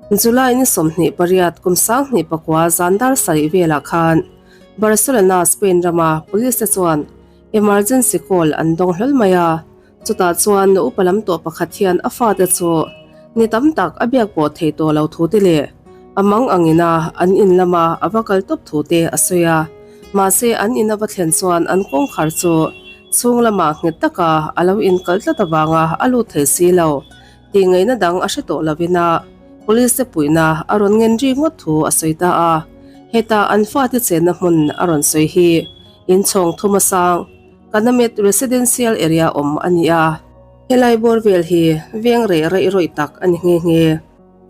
July ni 28 kum 2009 zan dar sarih velah khan Barcelona, Spain rama police te chuan emergency call an dawng hlawl mai a. Chutah chuan nu upa lam tawh pakhat hian a fate chu ni tam tak a biak pawh thei tawh lo thu te leh a mang angin a an in lama a va kal tawp thu te a sawi a. Mahse an in a va thlen chuan an kawngkhar chu chhung lamah nghet taka a lo inkal tlat avanga a lut thei si lo tih ngaihna dang a hre tawh lovin a police te puihna a rawn ngen ri ngawt thu a sawi ta a. Heta an fate chenna hmun a rawn sawi hi inchhawng thum a sang. Kanamet Residential Area awm a ni a, helai bawr vel hi veng reh raih rawih tak a ni nghe nghe.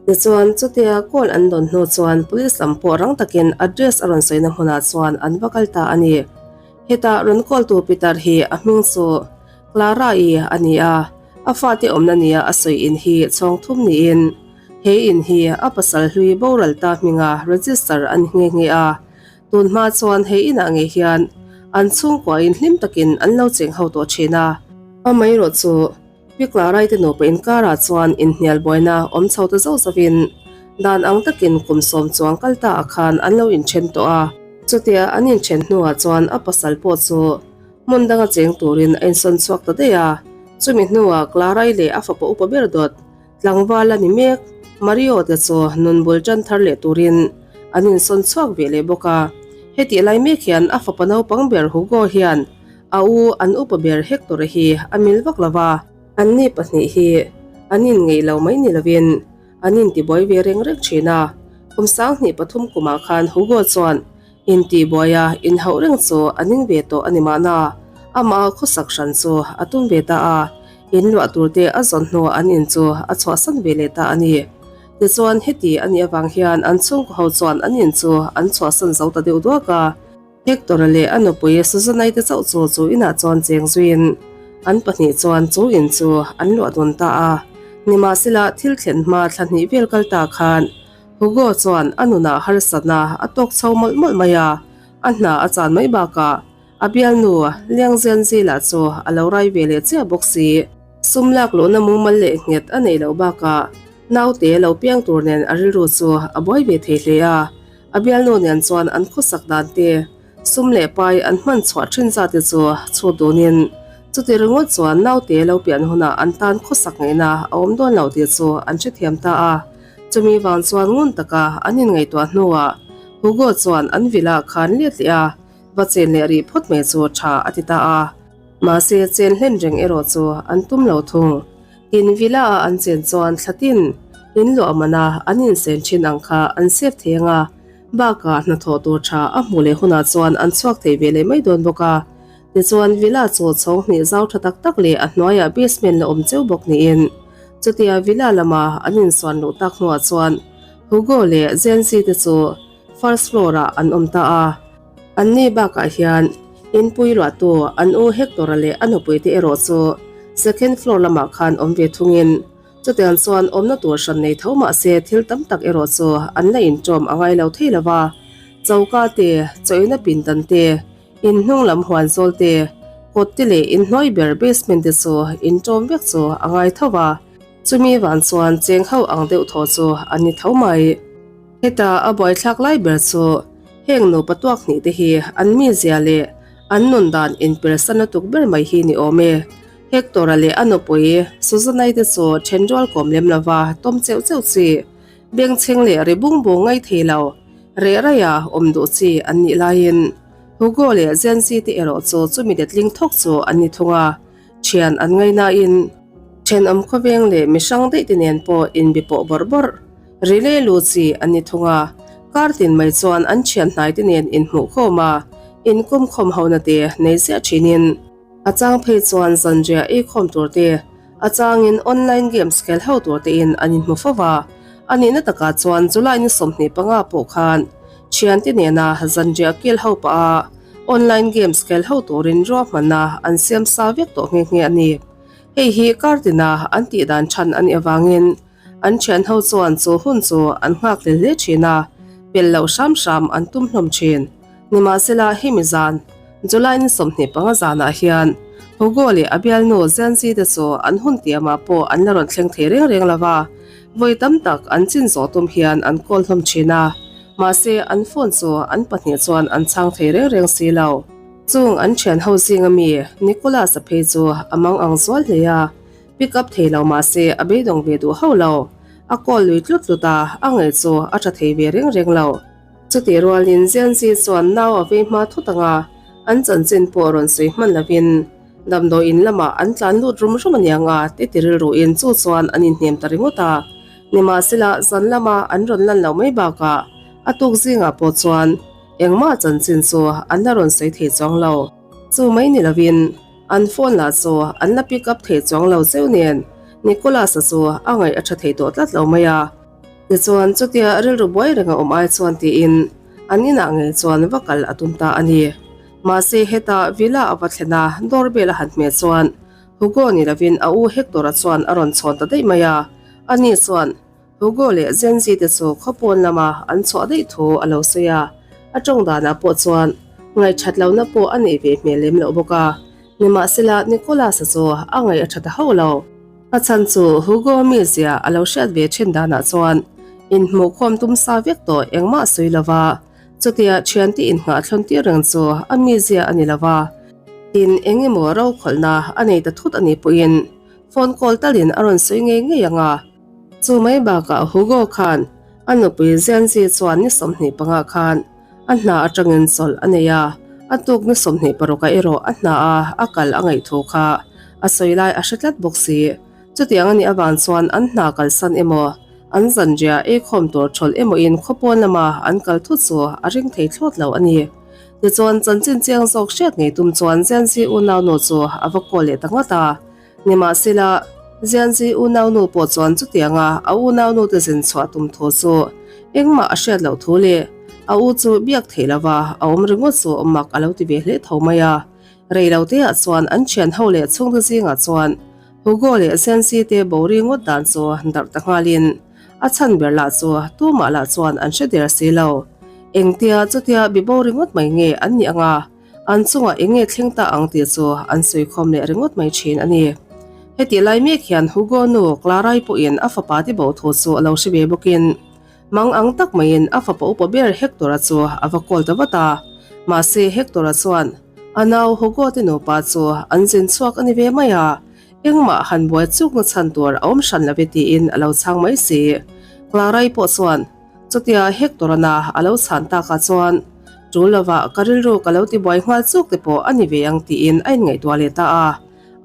Tichuan, chutia call an dawn hnu chuan police lam pawh rang takin address a rawn sawina hmunah chuan an va kal ta a ni. Hetah rawn call tu Peter hi a hming chu Clara-i a ni a, a fate awmna nia a sawi in hi chhawng thum niin he in hi a pasal hlui boral ta hminga register a ni nghe nghe a. Tun hma chuan hei inah ngei hian an chhungkuain hlim takin an lo cheng ho tawh thin a. Amaherawh chu Pi Clara-i te nupa inkarah chuan inhnial buaina awm chho ta zauh zauhin dan ang takin kum sawm chuang kal ta ah khan an lo inthen tawh a. Chutia an inthen hnuah chuan a pasal pawh chu hmun danga cheng turin a insawn chhuak ta daih a. Chumi hnuah Clara-i leh a fapa upa ber dawt Tlangval a ni mek, Mario te chu nun bul tan thar leh turin an insawn chhuak ve leh bawk a. Hetih lai mek hian a fapa naupang ber Hugo hian a u an upa ber Hector-a hi a mil vak lo va. Anni pahnih hi an inngeih lo mai ni lovin an intibuai ve reng reng thin a. Kum 2003 kumah khan Hugo chuan intihbuai a inhauh reng chu a ning ve tawh a ni mahna, amah khawsak hran chu a tum ve ta a. In luah tur te a zawn hnuah an in chu a chhuahsan ve leh ta a ni. Tichuan heti a nih avang hian an chhungkaw ho chuan an in chu an chhuahsan zo ta deuh duak a. Hector-a leh a nupui Susanna-i te chauh chu chu inah chuan cheng zuiin an pahnih chuan chu in chu an luah dun ta a. Nimahsela thil thlen hma thla hnih vel kal ta khan Hugo chuan a nunah harsatna a tawk chho mawlh mawlh mai a, a hna a chan mai bakah A bialnu Liangzen Zila chu a lo rai ve leh chiah bawk si. Sum lak luhna mumal leh nghet a neih loh bakah naute lo piang tur nen a rilru chu a buai ve thei hle a. A bialnu nen chuan an khawsak dan te, sum leh pai an hman chhuah thin zat te chu chhut dunin chuti ringawt chuan naute lo pian hunah an tan khawsak ngaihna a awm dawn lo tih chu an hrethiam ta a. Chumi vang chuan ngun taka an inngaihtuah hnuah Hugo chuan an villa khan let leh a. Va chen leh rih phawt mai chu tha a ti ta a. Mahse chen hlen reng erawh chu an tum lo thung. Tin villa a an chen chuan thlatin in luah man a an insen thin ang kha an save thei ang a, bakah hnathawh tur tha a hmuh leh hunah chuan an chhuak thei ve leh mai dawn bawk a. Tichuan villa chu chhawng hnih zau tha tak tak leh a hnuaiah basement la awm cheu bawk niin chutia villa lama an insuan luh tak hnuah chuan Hugo leh Zenzi te chu first floor ah an awm ta a. Anni bakah hian inpui luahtu an u Hector-a leh a nupui te erawh chu second floor lamah khan awm ve thungin chutiang chuan awmna tur hran nei tho mah se thil tam tak erawh chu an la inṭawm a ngai lo thei lo va. Choka te, chawina pindan te, inhnung lam huan zawl te, kawt te leh inhnuai ber basement te chu inṭawm vek chu a ngai tho va. Chumi van chuan cheng ho ang deuh thaw chu an ni tho mai. Heta a buaithlak lai ber chu heng nupa tuak hnih te hi an mizia leh an nun dan inpersan lutuk ber mai hi ni awm e. Hector-a leh a nupui Susanna-i te chu then rual kawm lem lova tawm cheuh cheuh chi, bengchheng leh ri bung bung ngai thei lo, reh raia awm duh chi an nih laiin Hugo leh Zenzi te erawh chu chumi letling thawk chu an ni thung a, thian an ngaihnain thenawm khawveng leh mihrang daih te nen pawh inbi pawh bawrh bawrh. Relay lu chi an ni thung a, kar tin mai chuan an thian hnai te nen inhmuh khawm a, inkawm khawm hona te nei ziah thinin a chang phei chuan zanriah ei khawm tur te, a changin online games khel ho tur tein an inhmu fo va. A nihna takah chuan July ni 25 pawh khan thiante nena zanriah kil ho pah a online games khel ho turin ruahmanna an siam sa vek tawh nghe nghe a ni. Hei hi kar tina an tih dan chhan a nih avangin An thian ho chuan chu hun chu an nghak hlel hle thin a, pel loh hram hram an tum hlawm thin. Nimahsela hemi zan, July ni 25 zanah hian Hugo leh a bialnu Zenzi te chu an hun tiamah pawh an la rawn thleng thei reng reng lo va. Vawi tam tak an chin zawh tum hian an call hlawm thin a, mahse an phone chu an pahnih chuan an chhang thei reng reng si lo. Chung an thian ho zinga mi Nicholas-a phei chu a mang ang zual hle a, pick up thei lo mahse a beidawng ve duh hauh lo. A call lui tlut tlut a, a ngaih chu a tha thei ve reng reng lo. Chutih rualin Zianzi chuan nau a vei hma thut ang a, an chanchin pawh rawn sawi hman lovin damdawiin lamah an tlan lut rum rum aniang a ti ti rilruin chu chuan an inhnem ta ringawt a. Nimahsela zan lama an rawn lan loh mai bakah a tuk zingah pawh chuan engmah chanchin chu an la rawn sawi thei chuang lo. Chu mai ni lovin an phone lah chu an la pick up thei chuang lo zeuh nen Nicholas-a chu a ngaih a tha thei tawh tlat lo mai a. Tichuan, chutia rilru buai reng a awm ai chuan tiin an inah ngei chuan va kal a tum ta a ni. Mahse, heta villa a va thlen a, doorbell a han hmeh chuan Hugo ni lovin a u Hector-a chuan a rawn chhawn ta daih mai a. Ani chuan Hugo leh Zenzi te chu khawpawn lama an chhuah daih thu a lo sawi a, a tawng danah pawh chuan ngaihthat lohna pawh a neih ve hmel lem loh bawk a. Nimahsela, Nicholas-a chu a ngaih a tha ta hauh lo. A chhan chu Hugo mizia a lo hriat ve thin danah chuan inhmuhkhawm tum sa vek tawh engmah sawi lo va, chutia thiante innghah thlawn tir reng chu a mizia a ni lo va. Tin, eng emaw rokhawlhna a nei ta thut a nih pawhin phone call talin a rawn sawi ngei ngei ang a. Chu mai bakah Hugo khan a nupui Zianzi chuan ni 25 khan A hna atangin chawlh a nei a, a tuk ni 26 erawh a hna a a kal a ngaih thu kha a sawi lai a hre tlat bawk si. Chutiang a nih avang chuan an hna kalsan emaw, an zanriah eikhawm tur thawlh emaw in khawpawn lama an kal thut chu a ring thei thlawt lo a ni. Tichuan chanchin chiang zawk hriat ngei tum chuan Zianzi unaunu chu a va call leh ta ngawt a. Nimahsela, Zianzi unaunu pawh chuan chutianga a unaunu te zin chhuah tum thu chu engmah a hriat loh thu leh a u chu biak theih lova a awm ringawt chu mak a lo ti ve hle tho mai a. Rei lo teah chuan an thian ho leh chhungte zingah chuan Hugo leh Zianzi te bo ri ngawt dan chu darh ta nghalin a chhan ber lah chu tumah lah chuan an hre der si lo. Engtia chutia bibo ringawt mai nge an nih anga An chungah eng nge thleng ta ang tih chu an sawikhawm leh ringawt mai thin a ni. Hetih lai mek hian Hugo nu Clara-i pawhin a fapa tibo thu chu a lo hre ve bawkin mang ang tak maiin a fapa upa ber Hector-a chu a va call ta vat a. Mahse Hector-a chuan a nau Hugo te nupa chu an zin chhuak a ni ve mai a, engmah han buai chukna chhan tur a awm hran lo ve tiin a lo chhang mai si. Clara-i pawh chuan Chutia Hector-a a lo chhan takah chuan tul lovah ka rilru ka lo tibuai nghal chuk te pawh a ni ve ang tiin a inngaihtuah leh ta a.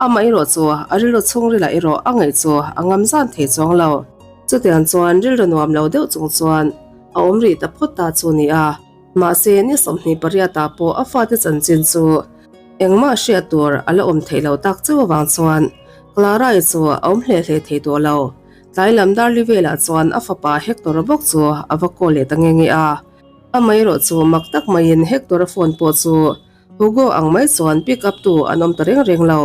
Amah erawh chu a rilru chhungrilah erawh a ngaih chu a ngam zan thei chuang lo. Chutiang chuan rilru nuam lo deuh chung chuan a awm rih ta phawt ta chu ni a. Mahse ni 28 ah pawh a fate chanchin chu engmah hriat tur a la awm theih loh tak chauh avang chuan Clara-i chu a awm hle hle thei tawh lo. Tlai lam darli velah chuan a fapa Hector-a bawk chu a va call leh ta nge nge a. Amaherawh chu mak tak maiin Hector-a phone pawh chu Hugo ang mai chuan pick up tu an awm ta reng reng lo.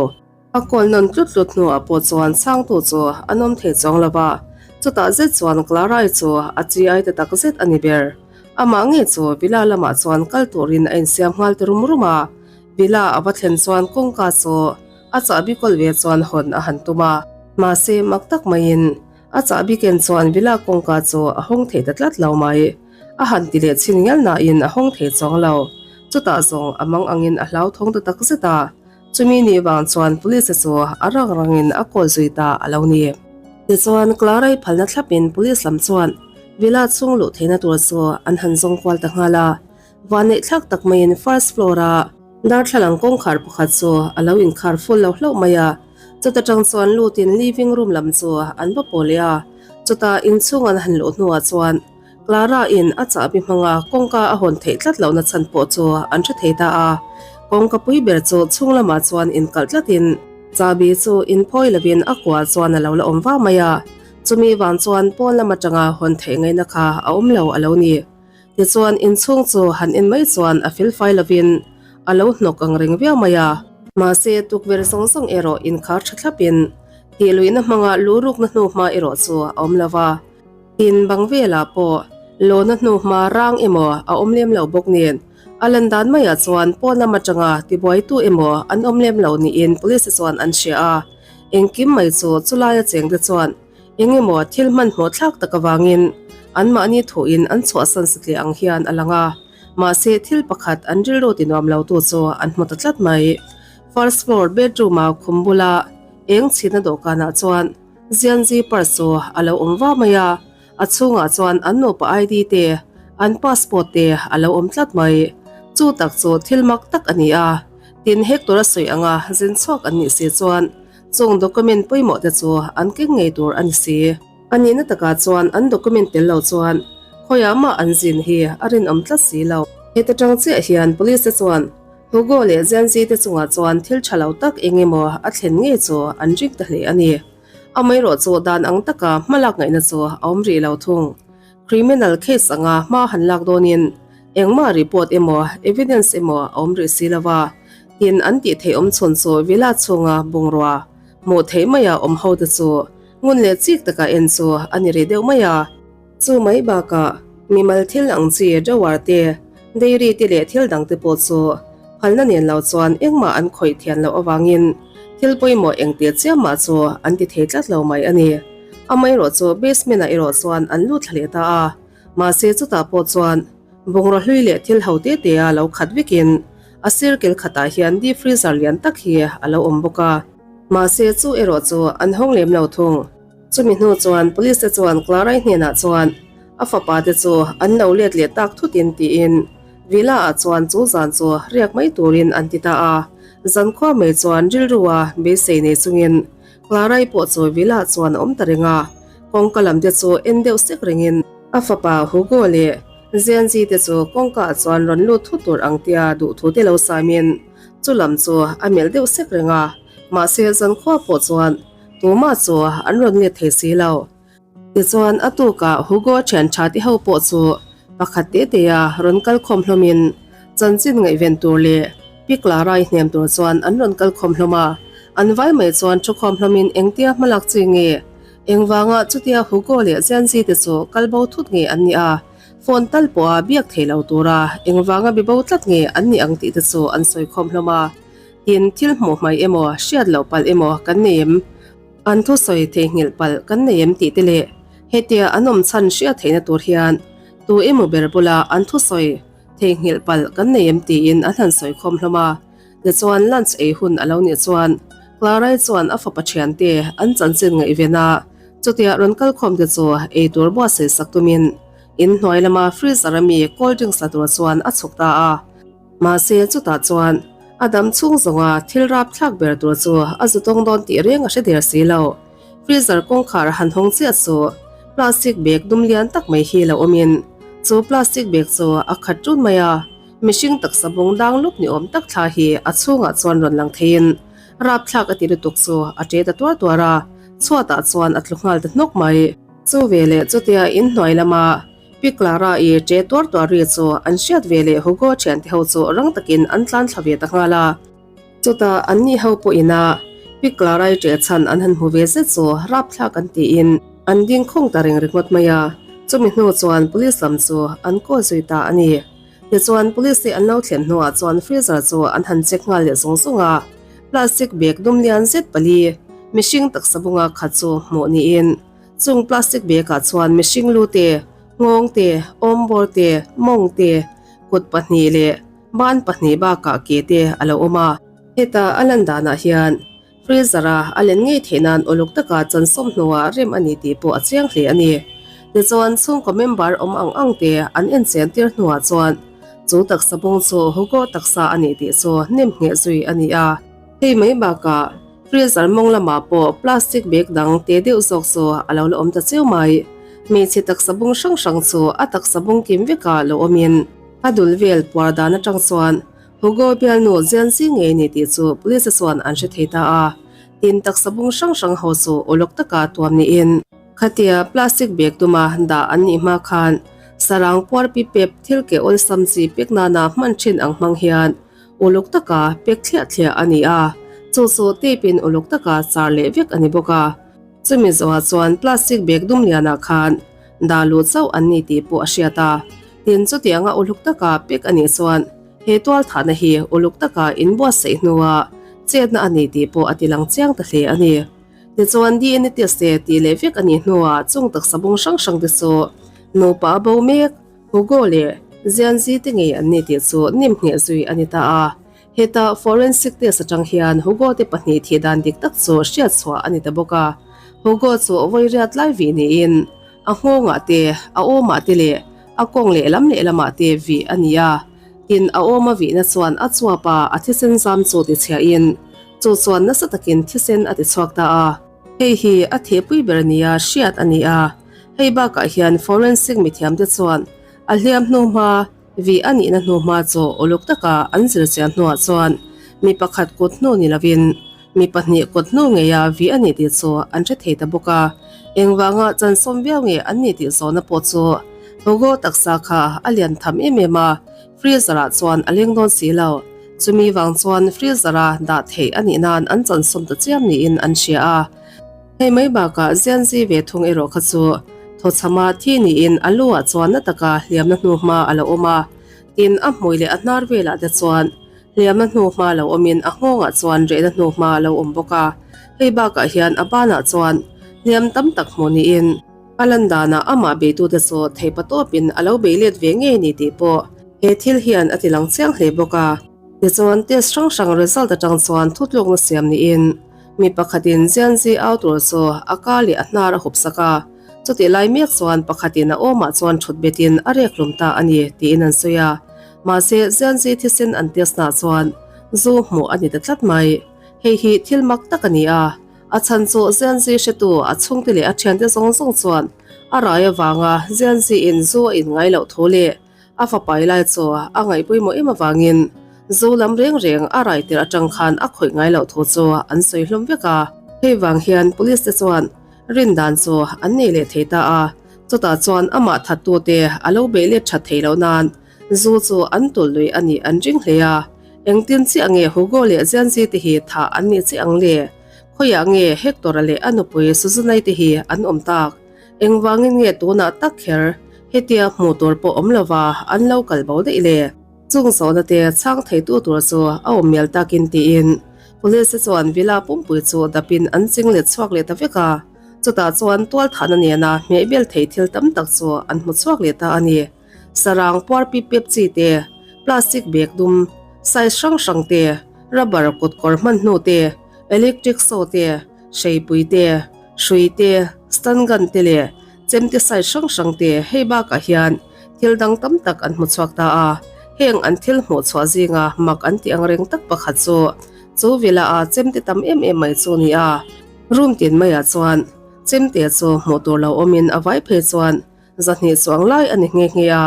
A call nawn tlut tlut hnuah pawh chuan chhangtu chu an awm thei chuang lo va. Chutah zet chuan Clara-i chu a chi ai ta tak zet a ni ber. Amah ngei chu villa lamah chuan kal turin a insiam nghal ta rum rum a. Villa a va thlen chuan kawngka chu A chahbi kawl ve chuan hawn a han tum a, mahse mak tak maiin a chahbi ken chuan villa kawngka chu a hawng thei ta tlat lo mai. A han ti leh chhin ngial nain a hawng thei chuang lo. Chutah zawng a mang angin a hlauthawng ta tak zet a, chumi nih vang chuan police chu a rang rangin a kawl zui ta a lo ni. Tichuan Clara-i phalna thlapin police lam chuan villa chhung luh theihna tur chu an han zawng kual ta nghal a, Vanneih thlak tak maiin first floor a darthlalang kawngkhar pakhat chu a lo inkhar full lo hlauh mai a, chuta tang chuan lutin living room lam chu an va paw leh a, chutah inchhung an han luh hnuah chuan Clara in a chahbi hmanga kawngka a hawn theih tlat lohna chhan pawh chu an hre thei ta a, kawngka pui ber chu chhung lamah chuan inkalh tlatin chahbi chu inphawi lovin a kuah chuan a lo la awm va mai a, chumi vang chuan pawn lam atanga hawn theih ngaihna kha a awm lo a lo ni. Tichuan inchhung chu han en mai chuan a felfai lovin a lo hnawk ang reng viau mai a. Mahse tukverh zawng zawng erawh inkhar tha thlapin tih luihna hmanga luhrukna hnu hma erawh chu a awm lo va. Tin bang velah pawh lawna hnu hma rang emaw a awm lem lo bawk nen a lan dan maiah chuan pawn lam atanga tibuaitu emaw an awm lem lo niin police te chuan an hria a. Engkim mai chu chulaia chengte chuan. Eng emaw thil hmanhmawh thlak tak avangin anmahni thuin an chhuahsan satliah ang hian a lang a, mahse thil pakhat an rilru ti nuam lo tu chu an hmu ta tlat mai. First floor bedroom-a khum bula eng chhitna dawhkanah chuan Zianzi purse chu a lo awm va mai a, a chhungah chuan an nupa ID te, an passport te a lo awm tlat mai. Chu tak chu thil mak tak a ni a, tin hek tura sawi anga zin chhuak an nih si chuan Chung document pawimawh te chu an keng ngei tur a ni si. A nihna takah chuan an document tel lo chuan khawiah mah an zin hi a rinawm tlat si lo. Heta tang chiah hian police te chuan Hugo leh Zianzi te chungah chuan thil tha lo tak eng emaw a thlen ngei chu an ring ta hle a ni. Amaherawh chu dan ang taka hmalak ngaihna chu a awm rih lo thung. Criminal case anga hma han lak dawnin engmah report emaw evidence emaw a awm rih si lo va, tin an tih theih awm chhun chu villa chhunga bungrua hmuh theih maia awm ho te chu ngun leh chik taka en chu a ni rih deuh mai a. Chu mai bakah mimal thil ang chi drawer te, dairy te leh thil dang te pawh chu phalna nen lo chuan engmah an khawih thian loh avangin thil pawimawh engtir chiam mah chu an ti thei tlat lo mai a ni. Amaherawh chu basement ah erawh chuan an lut thla leh ta a, mahse chutah pawh chuan bungraw hlui leh thil ho te te a lo khat vekin a sir kel khatah hian deep freezer lian tak hi a lo awm bawk a. Mahse chu erawh chu an hawng lem lo thung. Chumi hnu chuan police te chuan Clara-i hnenah chuan a fapa te chu an lo let leh tak thutin tiin Villa ah chuan chu zan chu riak mai turin an ti ta a. Zankhua mai chuan rilru a beisei nei chungin Clara-i pawh chu Villa chuan a awm ta reng a, kawngka lam te chu en deuh sek rengin a fapa Hugo leh Zenzi te chu kawngka ah chuan rawn lut thut tur ang tia duhthu te lo saimin chu lam chu a melh deuh sek reng a, mahse zankhua pawh chuan tumah chu an rawn let thei si lo. Tichuan a tukah Hugo thian tha te ho pawh chu pakhat te te a rawn kal khawm hlawmin chanchin ngaihven tur leh Pi Clara-i hnem tur chuan an rawn kal khawm hlawm a. An vai mai chuan thu khawm hlawmin engtia hmalak chi nge? Engvanga chutia Hugo leh Zianzi te chu kal bo thut nge an nih a? Phone tal pawha biak thei lo tura engvanga bi bo tlat nge an nih ang tih te chu an sawi khawm hlawm a. Tin, thil hmuh hmaih emaw, hriat loh palh emaw kan nei em? An thusawi theihnghilh palh kan nei em tih te leh hetia an awm chhan hriat theihna tur hian tu emaw ber bula an thusawi theihnghilh palh kan nei em tiin an han sawi khawm hlawm a. Tichuan lunch ei hun a lo nih chuan Clara-i chuan a fapa thiante an chanchin ngaihven a, chutia rawn kal khawm te chu ei tur buatsaih sak tumin in hnuai lama freezer ami cold drinks la tur chuan a chhuk ta a. Mahse chutah chuan a dam chhung zawnga thil rap thlak ber tur chu a zu tawng dawn tih reng a hre der si lo. Freezer kawngkhar a han hawng chiah chu plastic bag dum lian tak mai hi lo awmin chu plastic bag chu a khat ṭun mai a, mihring taksa bung dang lup ni awm tak thla hi a chhungah chuan rawn lang theiin rap thlak a ti lutuk chu a ṭe ta tuar tuar a, chhuatah chuan a tlu nghal ta hnawk mai. Chu veleh chutia inhnuai lama Pi Clara-i ṭe tuar tuar ri chu an hriat ve leh Hugo ṭhiante ho chu rang takin an tlan thla ve ta nghal a. Chutah anni ho pawhin a Pi Clara-i ṭe chhan an han hmu ve zet chu rapthlak an tiin an ding khawng ta reng ringawt mai a. Chumi hnu chuan police lam chu an call zui ta a ni. Tichuan police te an lo thlen hnuah chuan freezer chu an han check nghal leh zung zung a. Plastic bag dum lian zet pali mihring taksa bunga khat chu hmuh niin Chung plastic bag ah chuan mihring lu te, nghawng te, awmbawr te, mawng te, kut pahnih leh ban pahnih bakah ke te a lo awm a. Heta a lan danah hian freezer a a len ngei theih nan uluk taka chansawm hnuah rem a ni tih pawh a chiang hle a ni. Tichuan chhungkaw member awm ang ang te an enchen tir hnuah chuan chu taksa bung chu Hugo taksa a ni tih chu nem ngheh zui a ni a. Hei mai bakah Freezer mawng lamah pawh plastic bag dang te deuh zawk chu a lo la awm ta cheu mai. Hmeichhe taksa bung hrang hrang chu a taksa bung kim vekah lo awmin a dul vel puar dan atang chuan Hugo bialnu Zianzi ngei ni tih chu police chuan an hre thei ta a. Tin taksa bung hrang hrang ho chu uluk taka tuam niin khatia plastic bag tuma dah an nih hma khan sarang puar pi pep thil ke awlsam chi pek nana hman thin ang hmang hian Uluk taka pek thliah thliah a ni a, chu chu tape in uluk taka char leh vek a ni bawk a. Chumi zawhah chuan plastic bag dum lianah khan dah luh chauh an ni tih pawh a hriat a. Tin, chutianga uluk taka pek a nih chuan he tual thahna hi uluk taka inbuatsaih hnua chetna a ni tih pawh a ti lang chiang ta hle a ni. Tichuan DNA test te tih leh vek a nih hnuah chung taksa bung hrang hrang te chu nupa a bo mek Hugo leh Zianzi te ngei an ni tih chu nim ngheh zui a ni ta a. Heta forensic test atang hian Hugo te pahnih thih dan dik tak chu hriat chhuah a ni ta bawk a. Hugo chu vawiriat lai vih niin a nghawngah te, a awmah te leh a kawng lehlam lehlamah te vih a ni a. Tin, a awma vihna chuan a chuap a, a thisen zam chu tichhiahin chu chuan nasa takin thisen a tichhuak ta a. Hei hi a thehpui ber nia hriat a ni a, hei bakah hian forensic mithiamte chuan a hliam hnuhma vih a nihna hnuhma chu uluk taka an zirchian hnuah chuan mi pakhat kut hnu ni lovin mi pahnih kut hnu ngeia vih a ni tih chu an hre thei ta bawk a. Engvanga chansawm viau nge an ni tih zawhna pawh chu Hugo taksa kha a lian tham em em a, freezer ah chuan a leng dawn si lo. Chumi vang chuan freezer a dah theih a nih nan an chansawm ta chiam niin an hria a. Hei mai bakah Zianzi ve thung erawh kha chu thawchhama thi niin a lu ah chuan na taka hliamna hnu hma a lo awm a, tin a hmui leh a hnar velah te chuan hliamna hnu hma lo awmin a nghawngah chuan rehna hnu hma a lo awm bawk a. Hei bakah hian a banah chuan hliam tam tak hmuh niin a lan danah amah beitute chu theipa tawpin a lo bei let ve ngei ni tih pawh he thil hian a ti lang chiang hle bawk a. Tichuan test hrang hrang result atang chuan thutlukna siam niin mi pakhatin Zianzi au tur chu a ka leh a hnar a hup sak a, chutih lai mek chuan pakhatin a awmah chuan thut betin a rek hlum ta a ni tiin an sawi a. Mahse Zianzi thisen an test nah chuan zu hmuh a ni ta tlat mai. Hei hi thil mak tak a ni a, a chhan chu Zianzi hretu a chhungte leh a thiante zawng zawng chuan a rai avanga Zianziin zu a inngai loh thu leh a fapai lai chu a ngaih pawimawh em avangin zu lam reng reng a rai tirh atang khan a khawih ngai loh thu chu an sawi hlawm vek a. Hei vang hian police te chuan rin dan chu an nei leh thei ta a, chutah chuan amah thattute a lo beih let that thei loh nan Zu chu an tulh lui a nih an ring hle a, engtin chiah nge Hugo leh Zianzi te hi thah an nih chiah ang le? Khawiah nge Hector-a leh a nupui Suzanne-i te hi an awm tak? Engvangin nge tunah tak kher hetia hmuh tur pawh awm lova an lo kal bo daih le? Chung zawhna te chhang theitu tur chu a awm mial takin tiin Police te chuan villa pumpui chu dapin an ching let chhuak leh ta vek a, chutah chuan tualthahna nena hmehbel thei thil tam tak chu an hmu chhuak leh ta a ni. Sarang puar pip pep chi te, plastic bag dum, size hrang hrang te, rubber kut kawr hman hnu te, electric saw te, hreipui te, hrui te, stun gun te leh chemte size hrang hrang te hei bakah hian thil dang tam tak an hmu chhuak ta a. Heng an thil hmuh chhuah zinga mak an tih angreng tak pakhat chu chu villa a chemte tam em em mai chu a ni a. Room tin maiah chuan chemte chu hmuh tur lo awmin a vai phei chuan Zahnih chuang lai a ni nghe nghe a,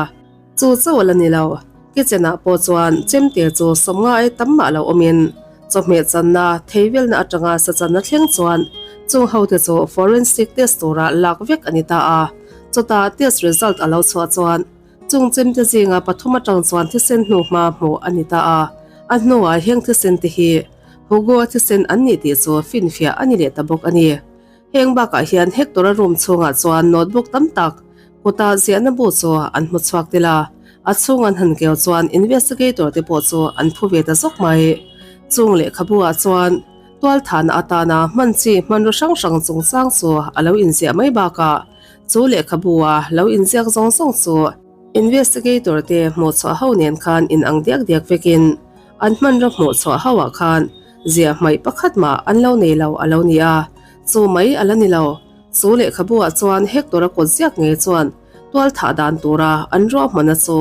chu chauh a la ni lo. Kitchen ah pawh chuan chemte chu sawmnga ai tam mah lo awmin chawhmeh channa, thei velna atanga sa channa thleng chuan chung hote chu forensic test tura lak vek a ni ta a. Chutah test result a lo chhuah chuan chung chemte zinga pathum atang chuan thisen hnuhma hmuh a ni ta a. A hnuah heng thisen te hi Hugo-a thisen an ni tih chu finfiah a ni leh ta bawk a ni. Heng bakah hian Hector-a room chhungah chuan notebook tam tak kuta ziahna bu chu an hmu chhuak tel a, a chhung an han keu chuan investigator te pawh chu an phu ve ta zawk mai. Chung lehkhabu ah chuan tualthahna atana hman chi hmanraw hrang hrang chungchang chu a lo inziah mai bakah chu lehkhabu a lo inziak zawng zawng chu investigator te hmuhchhuah ho nen khan inang diak diak vekin an hmanraw hmuhchhuah ho ah khan Ziah hmaih pakhat mah an lo nei lo a lo ni a, chu mai a la ni lo. Chu lehkhabu ah chuan Hector-a kut ziak ngei chuan tual thah dan tura an ruahmanna chu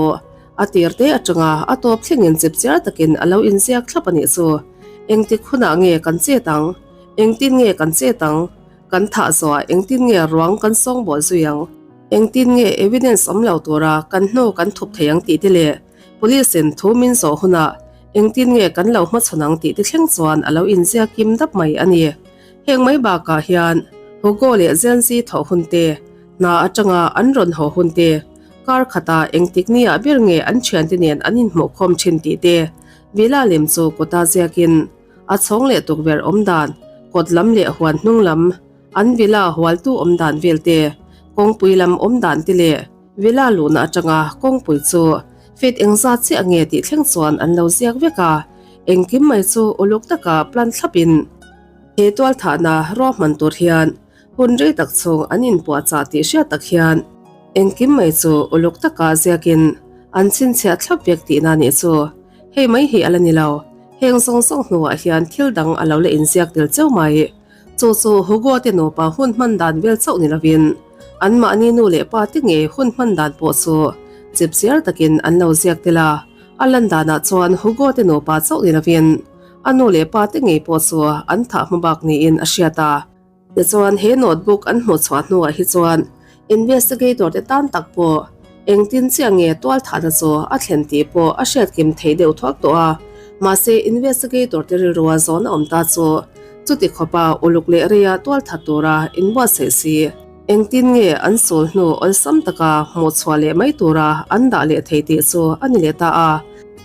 a tir te atanga a tawp thlengin chip chiar takin a lo inziak thlap a nih chu. Engtik hunah nge kan chet ang? Engtin nge kan chet ang? Kan thah zawhah engtin nge ruang kan sawngbawl zui ang? Engtin nge evidence awm lo tura kan hnu kan thup thei ang tih te leh Police in thu min zawh hunah engtin nge kan lo hmachhawn ang tih te thleng chuan a lo inziak kim dap mai a ni. Heng mai bakah hian Hugo leh Zenzi thawh hun te, hna atanga an rawn haw hun te, kar khatah engtik niah ber nge an thiante nen an inhmuhkhawm thin tih te, Villa lem chu kawta ziakin a chhawng leh tukverh awm dan, kawt lam leh huan hnung lam, an villa hualtu awm dan vel te, kawngpui lam awm dan te leh Villa luhna atanga kawngpui chu feet engzat chiah nge tih thleng chuan an lo ziak vek a, engkim mai chu uluk taka plan thlapin. He tualthahna ruahman tur hian hun rei tak chhung an inpuahchah tih hriat tak hian engkim mai chu uluk taka ziakin an chhinchhiah thlap vek tihna nih chu. Hei mai hi a la ni lo, heng zawng zawng hnuah hian thil dang a lo la inziak tel cheu mai. Chu chu Hugo te nupa hun hman dan vel chauh ni lovin anmahni nu leh pa te ngei hun hman dan pawh chu chipchiar takin an lo ziak tel a. A lan danah chuan Hugo te nupa chauh ni lovin a nu leh pa te ngei pawh chu an thah hma bak niin a hriat a. Tichuan he notebook an hmuh chhuah hnuah hi chuan investigator te tan tak pawh engtin chiah nge tual thahna chu a thlen tih pawh a hriat kim thei deuh thuak tawh a. Mahse investigator te rilrua zawn a awm ta chu chuti khawpa uluk leh reia tual that tura inbuatsaih si. Engtin nge an sul hnu awlsam taka hmuh chhuah leh mai tura an dah leh thei tih chu a ni leh ta a.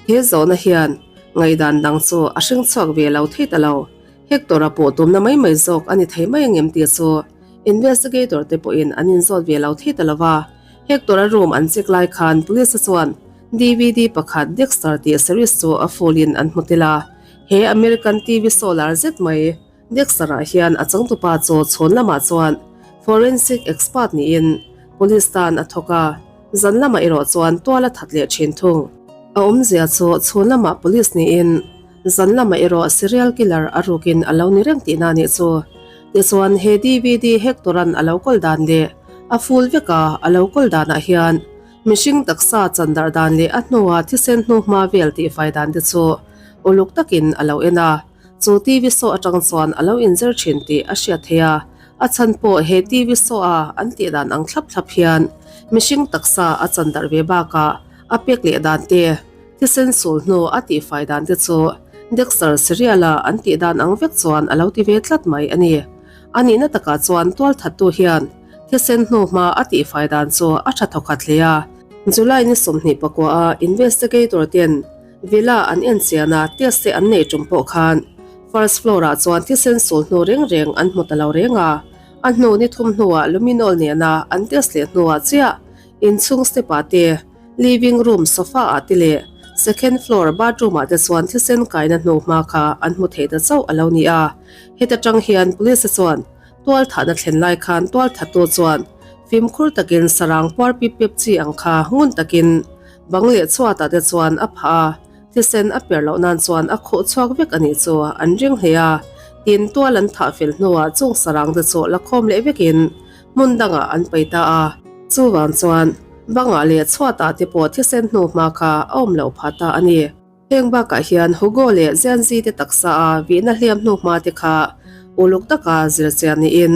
He zawhna hian ngaihdan dang chu a hring chhuak ve lo thei ta lo. Hector-a pawh tumna mai mai zawk a ni thei mai angem tih chu investigator te pawhin an inzawt ve lo thei ta lo va. Hector-a room an check lai khan police-a chuan DVD pakhat Dexter tih series chu a full in an hmu tel a. He American TV show lar zet mai Dexter-ah hian a changtupa chu chhawn lamah chuan forensic expert niin police tan a thawk a, zan lamah erawh chuan tual a that leh thin thung. A awmzia chu chhun lamah police niin Zan lamah erawh serial killer a rukin a lo ni reng tihna anih chu. Tichuan he DVD Hector-a'n a lo kawl dan leh a full veka a lo kawl danah hian mihring taksa chan darh dan leh a hnua thisen hnuhma vel tihfai dan te chu uluk takin a lo en a. Chu TV show atang chuan a lo inzir thin tih a hriat theih a. A chhan pawh he TV show a an tih dan ang thlap thlap hian mihring taksa a chan darh ve bakah a pek leh dan te Thisen sul hnu a tihfai dan te chu Dexter Serial-a an tih dan ang vek chuan a lo ti ve tlat mai a ni. A nihna takah chuan tualthattu hian thisen hnu hma a tihfai dan chu a tha thawkhat hle a. July ni 24 a investigator ten villa an enchian a test te an nei tum pawh khan first floor ah chuan thisen sul hnu reng reng an hmu ta lo reng a. A hnu ni thum hnuah luminol nena an test leh hnuah chiah inchhung step ah te Living room sofa ah te leh second floor bathroom ah te chuan thisen kaina hnu hma kha an hmu thei ta chauh a lo ni a. Heta tang hian police te chuan tual thahna thlen lai khan tual thattu chuan fimkhur takin sarang puar pip pep chi ang kha ngun takin bang leh chhuat ah te chuan a phah a, thisen a per loh nan chuan a khuh chhuak vek a nih chu an ring hle a. Tin, tual an thah fel hnuah chung sarang te chu la khawm leh vekin hmun dangah an pai ta a. Chuvang chuan bangah leh chhuatah te pawh thisen hnu hma kha a awm loh phah ta a ni. Heng bakah hian Hugo leh Zianzi te taksa a vihna hliam hnu hma te kha uluk taka zir chian niin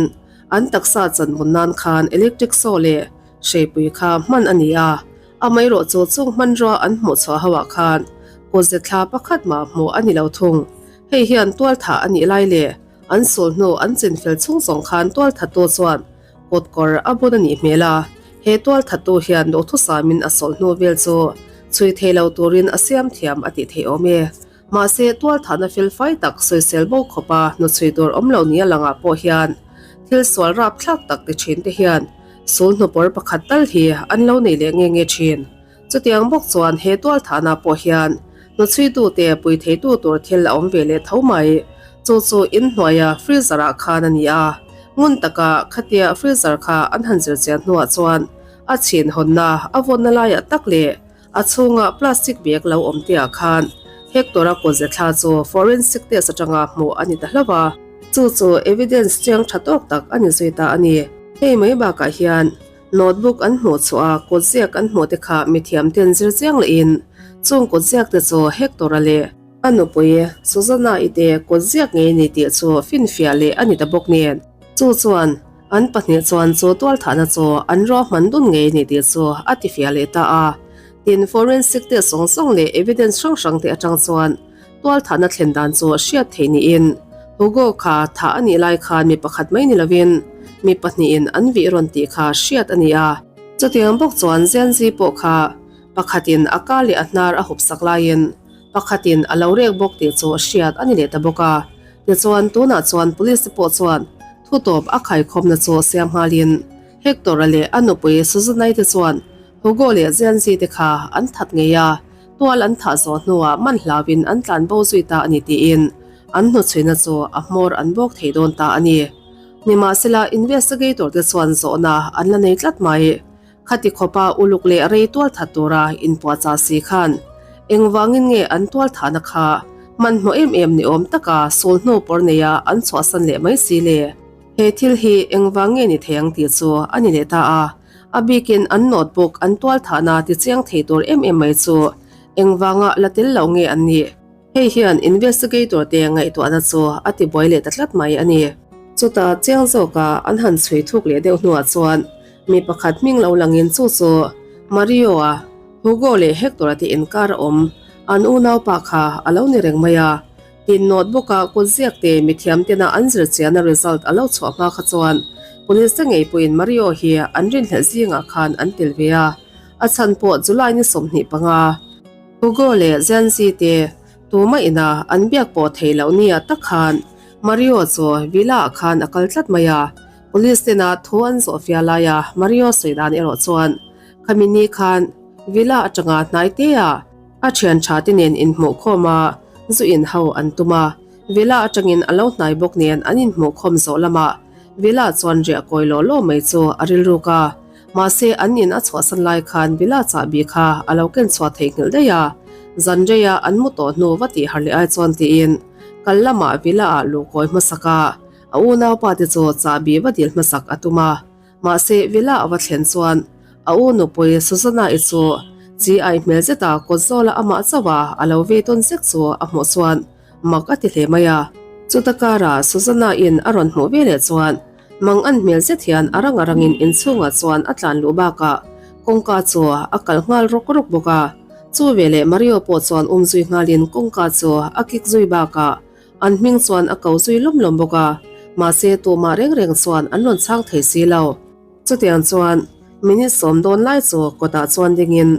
an taksa chanbun nan khan electric saw leh hreipui kha hman a ni a, amaherawh chu chung hmanrua an hmuh chhuah ho ah khan kawtze thla pakhat mah hmuh a ni lo thung. Hei hian tualthah a nih lai leh an sul hnu an chinfel chhung zawng khan tualthattu chuan Kawt kawr a bun a nih hmel a, he tualthattu hian duhthusamin a sawlh hnu vel chu chhui thei lo turin a siam thiam a tih theih awm e. Mahse, tualthahna fel fai tak sawisel bo khawpa hnuchhui tur awm lo nia langah pawh hian thil sual rapthlak tak ti thin te hian sul hnupawr pakhat tal hi an lo nei leh nge nge thin. Chutiang bawk chuan he tualthahna pawh hian hnuchhuitute pui theitu tur thil a awm ve leh tho mai. Chu chu inhnuaia freezer ah khan a ni a, ngun taka khatia freezer kha an han zir chian hnuah chuan a chhin hawnna a vawnna laiah tak leh a chhunga plastic bag lo awm te ah khan Hector-a kawtze thla chu forensic test atanga hmuh a ni ta hlauh a. Chu chu evidence chiang tha tawk tak a ni zui ta a ni. Hei mai bakah hian Notebook an hmuh chhuah a, kutziak an hmuh te kha mithiam ten zir chiang lehin chung kutziak te chu Hector-a leh a nupui Susanna-i te kutziak ngei ni tih chu finfiah leh a ni ta bawk nen. Chu chuan an pahnih chuan chu tualthahna chu an ruahman dun ngei ni tih chu a tifiah leh ta a. Tin, forensic test zawng zawng leh evidence hrang hrang te atang chuan tualthahna thlen dan chu hriat theih niin Hugo kha thah a nih lai khan mi pakhat mai ni lovin mi pahnihin an vih rawn tih kha hriat a ni a. Chutiang bawk chuan Zianzi pawh kha pakhatin a ka leh a hnar a hup sak laiin pakhatin a lo rek bawk tih chu hriat a ni leh ta bawk a. Tichuan tunah chuan police te pawh chuan thutawp a khaikhawmna chu siam nghalin Hector-a leh a nupui Susanna-i te chuan Hugo leh Zianzi te kha an that ngei a. Tual an thah zawh hnuah man hlauin an tlan bo zui ta a ni tiin. an hnuchhuina chu a hmawr an bawk thei dawn ta a ni. Nimahsela, investigator te chuan zawhna an la nei tlat mai. Khati khawpa uluk leh rei tualthat tura inpuahchah si khan engvangin nge an tualthahna kha hmanhmawh em em ni awm taka sul hnu pawr neia an chhuahsan leh mai si le? He thil hi engvang nge ni thei ang tih chu a ni leh ta a, a bikin an notebook an tualthahna tichiang thei tur em em mai chu engvanga la tel lo nge an nih? Hei hian investigator te ngaihtuahna chu a ti buai leh ta tlat mai a ni. Chutah chiang zawka an han chhui thuk leh deuh hnuah chuan mi pakhat hming lo langin chu chu Mario-a, Hugo leh Hector-a te inkar a awm an unaupa kha a lo ni reng mai a. Tin notebook-a kut ziak te mithiam tena an zir chiahna result a lo chhuah hma kha chuan police te ngei pawhin Mario hi an rinhlelh zingah khan an tel ve a, a chhan pawh July ni 25. Hugo leh Zanzi te tuma ina an biak pawh theih loh nia tak khan Mario chu Villa ah khan a kal tlat mai a, police tena thu an zawh fia laia Mario sawi dan erawh chuan khami ni khan Villa atanga hnai te ah a thian tha te nen inhmuh khawm a zu in ho an tum a, Villa atangin a lo hnai bawk nen an inhmuh khawm zawh lamah Villa chuan riah kawi law law mai chu a rilruk a. Mahse, an in a chhuahsan lai khan Villa chahbi kha a lo ken chhuah theihnghilh daih a, zan reia an mu tawh hnu va tih har leh ai chuan tiin kal lamah Villa ah luh kawi hmasak a, a unaupa te chu chahbi va dil hmasak a tum a. Mahse, Villa a va thlen chuan a u nupui Susanna-i chu chi ai hmel zeta kawt zawla amah chauh a a lo vei tawn zek chu a hmuh chuan mak a ti hle mai a. Chuta karah Susanna-in a rawn hmuh veleh chuan Mang an hmel zet hian a rang a rangin inchhungah chuan a tlan luh bakah kawngka chu a kal nghal rawk rawk bawk a. Chu veleh Mario pawh chuan um zui nghalin kawngka chu a kik zui bakah an hming chuan a ko zui lawm lawm bawk a. Mahse tumah reng reng chuan an rawn chhang thei si lo. Chutiang chuan minute sawm dawn lai chu kawtah chuan dingin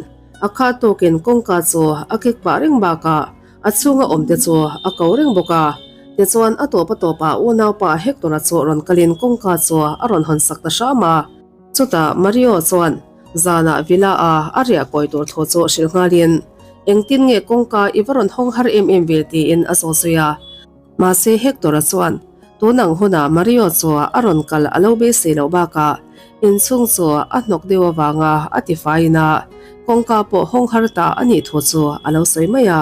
a khah tawkin kawngka chu a kik pah reng bakah A chhunga awmte chu a ko reng bawk a, tichuan a tawp a tawpah unaupa Hector-a chu rawn kalin kawngka chu a rawn hawn sak ta hram a. Chutah Mario chuan zanah Villa-a a riah kawi tur thu chu hrilh nghalin, Engtin nge kawngka i va rawn hawng har em em ve tiin a zaw zui a. Mahse Hector-a chuan tunang hunah Mario chu a rawn kal a lo beisei loh bakah inchhung chu a hnawk deuh avanga a tifaiin a kawngka pawh hawng har ta a nih thu chu a lo sawi mai a.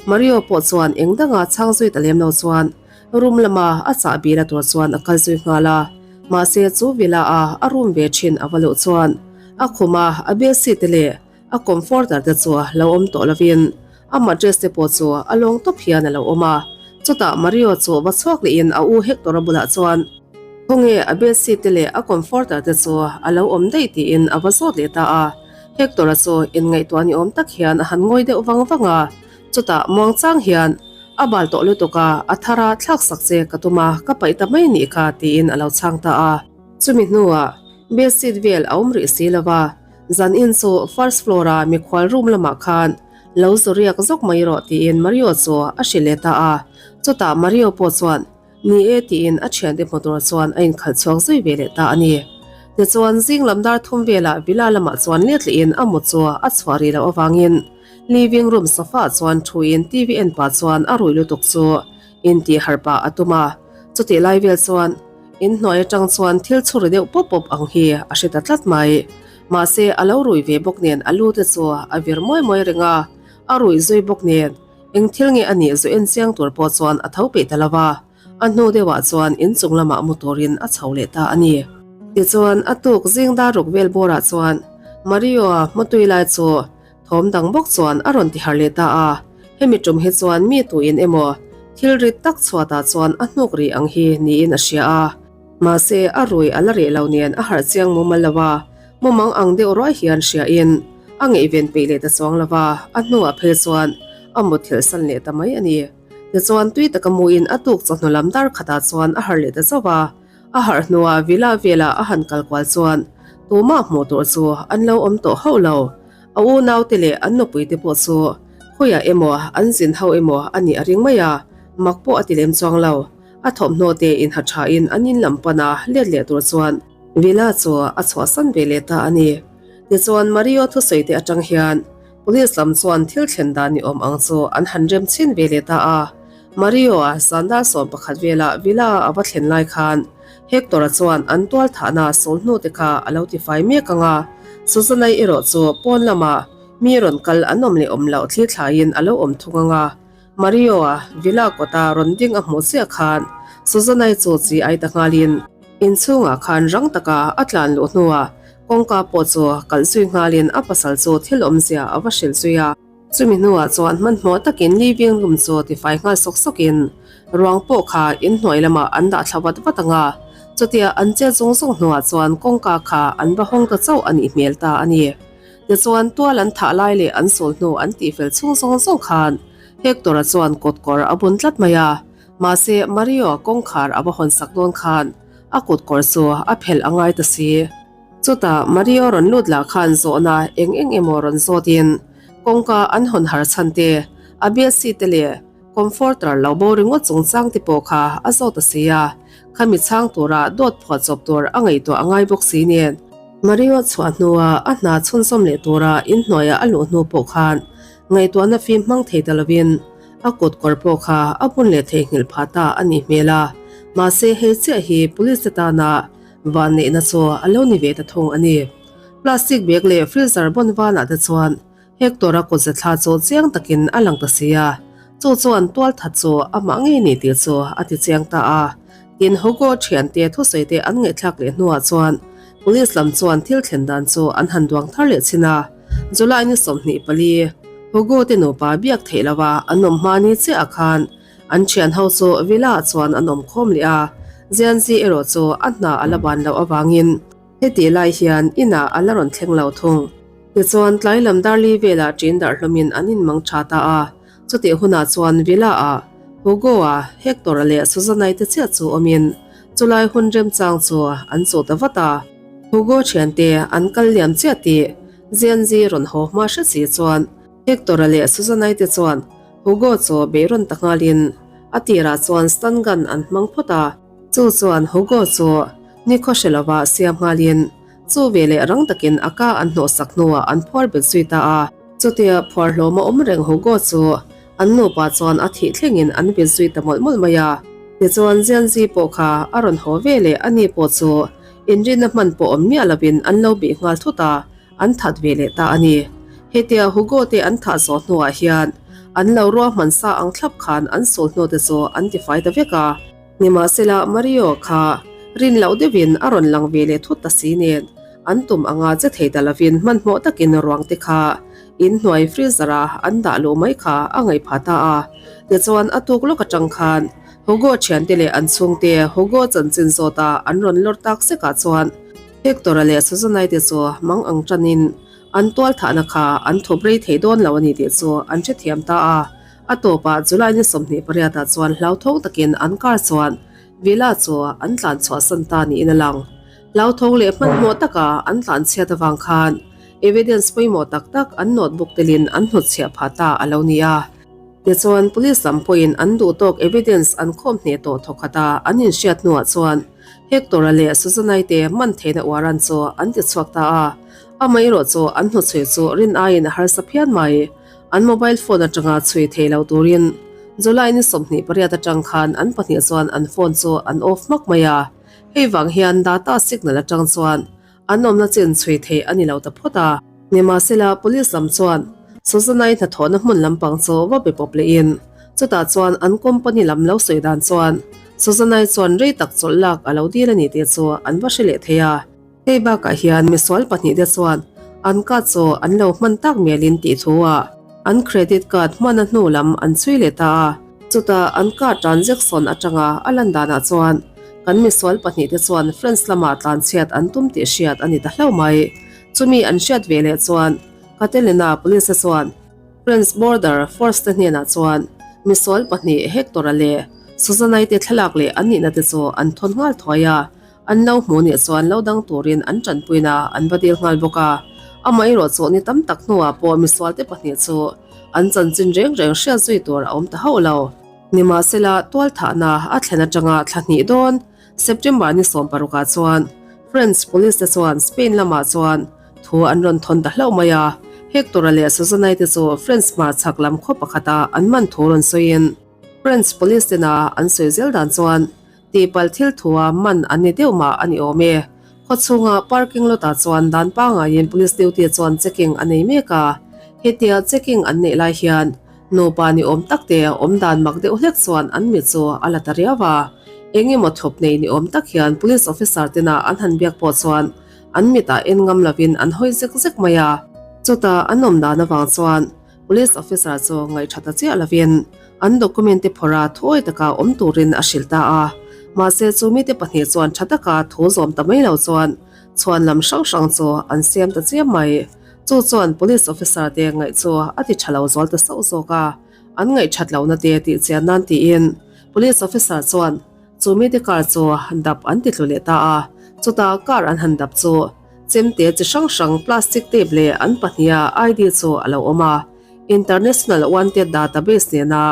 Mario pawh chuan eng danga chhang zui ta lem lo chuan room lama a chahbi la tur chuan a kal zui nghal a. Mahse chu villa a a room ve thin a va luh chuan a khuma a bedsheet te leh A comforter te chu lo awm tawh lovin a mattress te pawh chu a lawng tawp hian a lo awm a. Chutah Mario chu va chhuak lehin a u Hector-a bulah chuan, Khawnge a bedsheet te leh a comforter te chu a lo awm daih tiin a va zawt leh ta a. Hector-a chu inngaihtuah ni awm tak hian a han ngawi deuh vang vang a. Chutah muangchang hian, A bal tawh lutuk a, a thar a thlak sak che ka tum a, ka paih ta mai nih kha tiin a lo chhang ta a. Chumi hnuah bedsheet vel a awm rih si lo va. Zan in chu first floor a mikhual room lamah khan lo zu riak zawk mai rawh tiin Mario chu a hrilh leh ta a. Chutah Mario pawh chuan ni e tiin a thiante hmu tur chuan a inkhalh chhuak zui ve leh ta a ni. Tichuan zing lam dar thum velah villa lamah chuan let lehin a mu chu a chhuah rih loh avangin living room sofa ah chuan thuin TV en pah chuan a rui lutuk chu intih harh pah a tum a. Chutih lai vel chuan Inhnuai atang chuan thil chhuri deuh pawp pawp ang hi a hre ta tlat mai. Mahse, a lo rui ve bawk nen a lu te chu a vir muai muai reng a, a rui zui bawk nen eng thil nge a nih zu en chiang tur pawh chuan a tho peih ta lo va, a hnu deuhah chuan inchung lamah mu turin a chho leh ta a ni. Tichuan, a tuk zing dar ruk vel bawrah chuan Mario-a hmawtui lai chu Thawm dang bawk chuan a rawn ti har leh ta a, hemi tum hi chuan mi tuin emaw thil rit tak chhuatah chuan a hnuk rih ang hi niin a hria a. Mahse, a rui a la reh lo nen a harh chiang mumal lo a, mumang ang deuh ruai hian hriain a ngaihven peih leh ta chuang lo va, a hnuah phei chuan a mutthilh san leh ta mai a ni. Tichuan tui taka muin a tuk chawhnu lam dar khatah chuan a harh leh ta zauh a, A harh hnuah villa velah a han kal kual chuan tumah hmuh tur chu an lo awm tawh hauh lo. A unaute leh an nupuite pawh chu khawiah emaw an zin hauh emaw a nih a ring mai a, mak pawh a ti lem chuang lo. A thawmhnaw te inha thain an in lam pana let leh tur chuan villa chu a chhuahsan ve leh ta a ni. Tichuan Mario thusawi te atang hian Police lam chuan thil thlen dan ni awm ang chu an han rem chhin ve leh ta a. Mario-a zan dar 11 velah Villa-a a va thlen lai khan Hector-a chuan an tual thahna sawl hnu te kha a lo tifai mek ang a, Susanna-i erawh chu pawn lamah mi rawn kal an awm leh awm loh thlir thlaiin a lo awm thung ang a. Mario-a Villa kawta rawn ding a hmuh chiah khan Susanna-i chu chi ai ta nghalin inchhungah khan rang taka a tlan luh hnuah kawngka pawh chu kalh zui nghalin a pasal chu thil awmzia a va hrilh zui a. Chumi hnuah chuan hmanhmawh takin living room chu tifai nghal sawk sawkin ruang pawh kha inhnuai lamah an dah thla vat vat ang a, chutia an chet zawng zawng hnuah chuan kawngka kha an va hawng ta chauh a nih hmel ta a ni. Tichuan tual an thah lai leh an sawl hnu an tihfel chhung zawng zawng khan Hector-a chuan kawtkawr a bun tlat mai a, mahse Mario-a kawngkhar a va hawn sak dawn khan a kutkawr chu a phelh a ngai ta si. Chutah Mario rawn lut lah khan zawhna eng eng emaw rawn zawtin kawngka an hawn har chhan te, a bedsheet te leh comforter lo bo ringawt chungchang te pawh kha a zawt a si a, khami chhang tura dawt phuah chawp tur a ngaihtuah a ngai bawk si nen. Mario chhuah hnua a hna chhunzawm leh tura inhnuaia a luh hnu pawh khan ngaihtuahna fim hmang thei ta lovin a kut kawr pawh kha a bun leh theihnghilh phah ta a nih hmel a, mahse hei chiah hi police te tana Vanneihna chu a lo ni ve ta thung a ni. Plastic bag leh freezer bawn vanah te chuan Hector-a kutze thla chu chiang takin a lang ta si a, chu chuan tualthat chu amah ngei ni tih chu a ti chiang ta a. Tin, Hugo thiante thusawi te an ngaihthlak leh hnuah chuan Police lam chuan thil thlen dan chu an han duang thar leh chin a. July ni 24, Hugo te nupa biak theih lova an awm hma ni chiah ah khan An thian ho chu Villa ah chuan an awm khawm leh a, Zianzi erawh chu a hna a la ban loh avangin hetih lai hian inah a la rawn thleng lo thung. Tichuan tlai lam darli velah ṭin darh hlawmin an inmang ṭha ta a, chutih hunah chuan Villa ah Hugo-a, Hector-a leh Susanna-i te chiah chu awmin chulai hun remchang chu an chuh ta vat a. Hugo thiante an kal liam chiah tih Zianzi rawn haw hma hre si chuan Hector-a leh Susanna-i te chuan Hugo chu beirawn ta nghalin a tirah chuan stun gun an hmang phawt a. Chu chuan Hugo chu nikhaw hre lova siam nghalin chu veleh rang takin a ka an hnawhsak hnuah an phuar bet zui ta a. Chutia phuar hlawm a awm reng Hugo chu an nupa chuan a thih thlengin an bet zui ta mawlh mawlh mai a. Tichuan Zianzi pawh kha a rawn haw veleh a ni pawh chu inrinna hman pawh awm miah lovin an lo bih nghal thut a. An that ve leh ta a ni. Hetia Hugo te an thah zawh hnuah hian an lo ruahman sa ang thlap khan an sul hnu te chu an tifai ta vek a. Nimahsela Mario kha rin loh deuhin a rawn lang ve leh thut ta si nen an tum anga che thei ta lovin hmanhmawh takin ruang te kha inhnuai freezer a an dah luh mai kha a ngaih phah ta a. Tichuan a tuk lawk atang khan Hugo thiante leh an chhungte Hugo chanchin zawta an rawn lawr tak sekah chuan Hector-a leh Susanna-i te chu mang ang tanin an tualthahna kha an thawp rei thei dawn lo a ni tih chu an hrethiam ta a. A tawpah July ni 28 ah chuan hlauthawng takin an car chuan Villa chu an tlan chhuahsan ta niin a lang. Hlauthawng leh hmanhmawh taka an tlan chhiat avang khan evidence pawimawh tak tak an notebook telin an hnutchhiah phah ta a lo ni a. Tichuan, Police lam pawhin an duh tawk evidence an khawm hneh tawh thawkhat a, an inhriat hnuah chuan Hector-a leh Susanna-i te man theihna warrant chu an ti chhuak ta a. Amaherawh chu an hnuchhui chu rin aiin a harsa phian mai. An mobile phone atanga chhui thei lo turin July ni 28 atang khan an pahnih chuan an phone chu an off hmak mai a. Hei vang hian data signal atang chuan An awmna chin chhui theih a ni lo ta phawt a. Nimahsela, Police lam chuan Susanna-i hnathawhna hmun lampang chu va be pawp lehin, chutah chuan an company lam lo sawi dan chuan Susanna-i chuan rei tak chawlh lak a lo dil a ni tih chu an va hre leh thei a. Hei bakah hian misual pahnihte chuan an card chu an lo hman tak mialin tih thu ah an credit card hmana hnu lam an chhui leh ta a. Chutah an card transaction atanga a lan danah chuan kan misual pahnihte chuan France lamah tlanchhiat an tum tih hriat a ni ta hlauh mai. Chumi an hriat ve leh chuan Catalina Police te chuan France Border Force te hnenah chuan misual pahnih Hector-a leh Susanna-i te thlalak leh an nihna te chu an thawn nghal thuai a. An lo hmuh nih chuan lo dang turin an tanpuina an va dil nghal bawk a. Amaherawh chu ni tam tak hnuah pawh misualte pahnih chu an chanchin reng reng hriat zui tur a awm ta hauh lo. Nimahsela, tualthahna a thlen atanga thla hnih dawn September ni 16 ah chuan French Police te chuan Spain lamah chuan thu an rawn thawn ta hlauh mai a. Hector-a leh Susanna-i te chu French hmar chhak lam khaw pakhata an man thu rawn sawiin. French police tena an sawi zel dan chuan tihpalh thil thua man an ni deuh mah a ni awm e. Khawchhunga parking lot ah chuan dan pangaiin police duty chuan checking a nei mek a, hetia checking an neih lai hian nupa ni awm tak te awm dan mak deuh hlek chuan an mit chu a la ta riau a. Eng emaw thawp nei ni awm tak hian police officer tena an han biak pawh chuan an mitah en ngam lovin an hawi zek zek mai a. Chutah an awm dan avang chuan Police officer chu ngaihṭha ta chiah lovin an document te phawrh a thuawi taka awm turin a hrilh ta a. Mahse chu mite pahnih chuan ṭha taka thu zawm ta mai lo chuan chhuan lam hrang hrang chu an siam ta chiam mai. Chu chuan police officer te ngaih chu a ti ṭha lo zual ta sauh zawk a, an ngaihṭhat lohna te tih chian nan tiin police officer chuan chu mite car chu dap an ti tlu leh ta a. Chutah car an han dap chu Chemte chi hrang hrang plastic tape leh an pahniha ID chu a lo awm a. International Wanted Database nena